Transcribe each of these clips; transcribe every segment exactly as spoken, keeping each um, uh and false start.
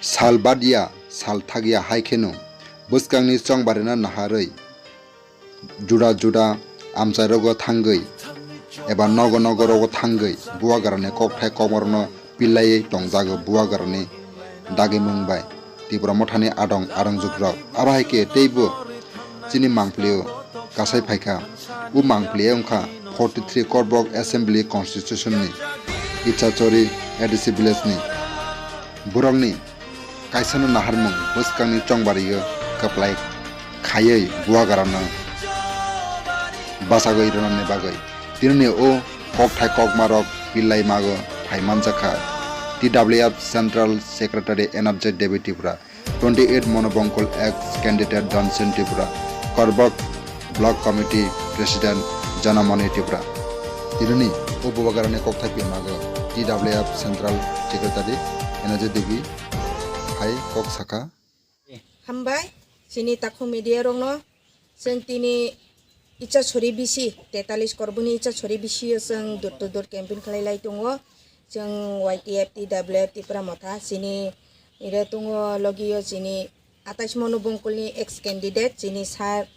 Sal badia sal thakya hai kheno bwskangni chongbarino naharwi juda juda amchairogo thangwi eba nogo nogorogo thangwi bubagrani kokthai kokmarokno pillaiwi tongjago bubagrani dagimung bai Tipra Mothani adong arongjukrok. Abo hai khe teibo chini mangpili o kasai phaikha. O mangpili wngkha forty three Korbok Assembly Constitution ni Ichachori A D C village ni. Borokni kaisano naharmung bwskangni chongbario kwplai khaiwi bubagrano bachagwi rwnani bagwi tinini o kokthai kokmarok pillai mago phai manjakha. T W F Central Secretary Energy Devi Tripura, twenty eight Monobongkol ex candidate Donsen Tripura, Korbok Block Committee President Janamani Tripura. Tinini o bubagrani kokthai pillai mago T W F Central Secretary Energy Devi hai kok sakha. Hambai, chini takhuk media rokno, chwng tini Ichachori B C, tetalis Korbokni Ichachori B C o chwng door to door campaign khlai lai tongo. Chwng Y T F T W F Tipra Motha, chini ire tongo logi o chini atais Monobongkolni ex candidate, chini sir,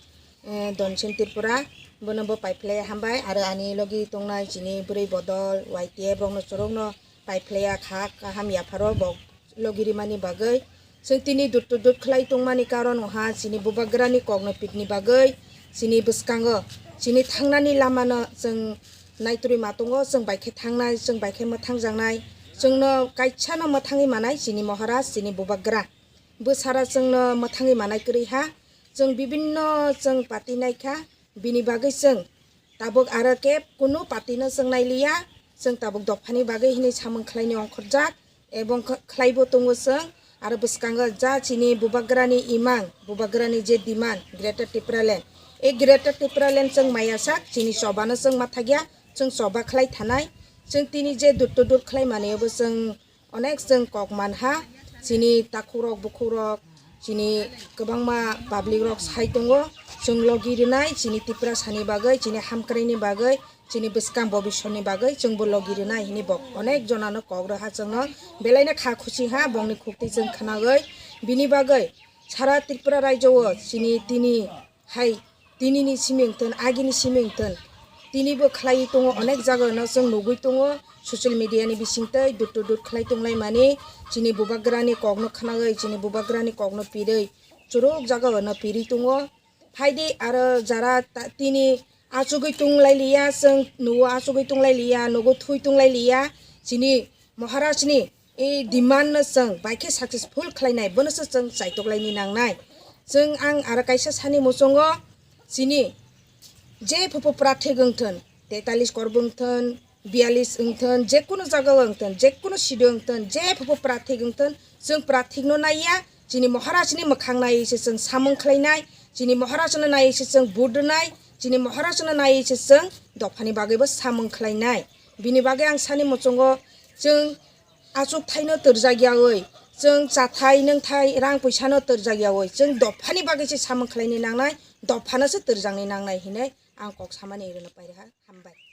eh, Donsen Tripura, bono bo paiphlai hambai, aro ani logi tongnai chini bwrwi bodol, Y T F rokno chorokno paiphlaiya kha, kaham yapharo bo logi rimani bagwi. Chwng tini door to door khlai tongmani karon wngkha chini bubagrani kokno pitni bagwi, chini bwskango chini thangnani lamano chwng naitrwi ma tongo, chwng bai khe thangnai, chwng bai khe mwthangjaknai, chwngno kaisano mwthangwi manai chini Maharaj, chini bubagra. Bwsara chwngno mwthangwi manai kwrwi ha, chwng bibinno chwng party naikha, bini bagwi chwng tabuk aro khe kunu party no chwng nailiya, chwng tabuk dophani bagwi hinwi samung khlaini ongkhorjak, ebong kh-, khlaibo tongo chwng, aro bwskango ja chini bubagrani imang, bubagrani je demand, Greater Tipraland, e Greater Tipraland chwng maya sak, chini chobano chwng mathakya, chwng choba khlai thanai, chwng tini je door to door khlai manwi obo chwng onek chwng kok manha, chini takhukrok, bukhukrok, chini kwbangma public rok sai tongo, chwng logi rwnai, chini Tiprasani bagwi, chini hamkraini bagwi, chini bwskang bobiswrni bagwi chwngbo logi rwnai hinwi bo onek jonano kok rwha chwngno, belaino kha khusi ha bongni khuktwi chwng khwnagwi, bini bagwi sara Tripura rajyo o chini tini hai tinini simi wngthun, agini simi wngthun, tinibo khlaiwi tongo, onek jagao no chwng nugwi tongo, social media ni bisingtwi door to door khlai tonglaimani, chini bubagrani kokno khwnagwi, chini bubagrani kokno pirwi, churuk jagao no pirwi tongo. Phaidi aro jara ta-, tini achugwi tonglailiya, chwng nugo achugwi tonglailiya, nugo thui tonglailiya, chini Maharajni e demand no chwng bai khe successful khlainai, bono se chwng chaitoklaini nangnai. Chwng ang aro kaisa sani muchungo, chini je phupu prathik wngthun, tetalis Korbok wngthun, biyalis wngthun, je kunu jaga o wngthun, je kunu sido wngthun, je phupu prathik wngthun, chwng prathik no naiya, chini Maharajni mwkhang naiwi se chwng samung khlainai, chini Maharajno naiwi se chwng vote rwnai, chini Maharajno naiwi se chwng dophani bagwibo samung khlainai. Bini bagwi ang sani muchungo, chwng achuk thaino twrjak yawi, chwng chathai nwngthai rang puisano twrjak yawi, chwng dophani bagwi se samung khlaini nangnai, dophano se twrjakni nangnai hinwi ang kok samani rwno pairaha. Hambai.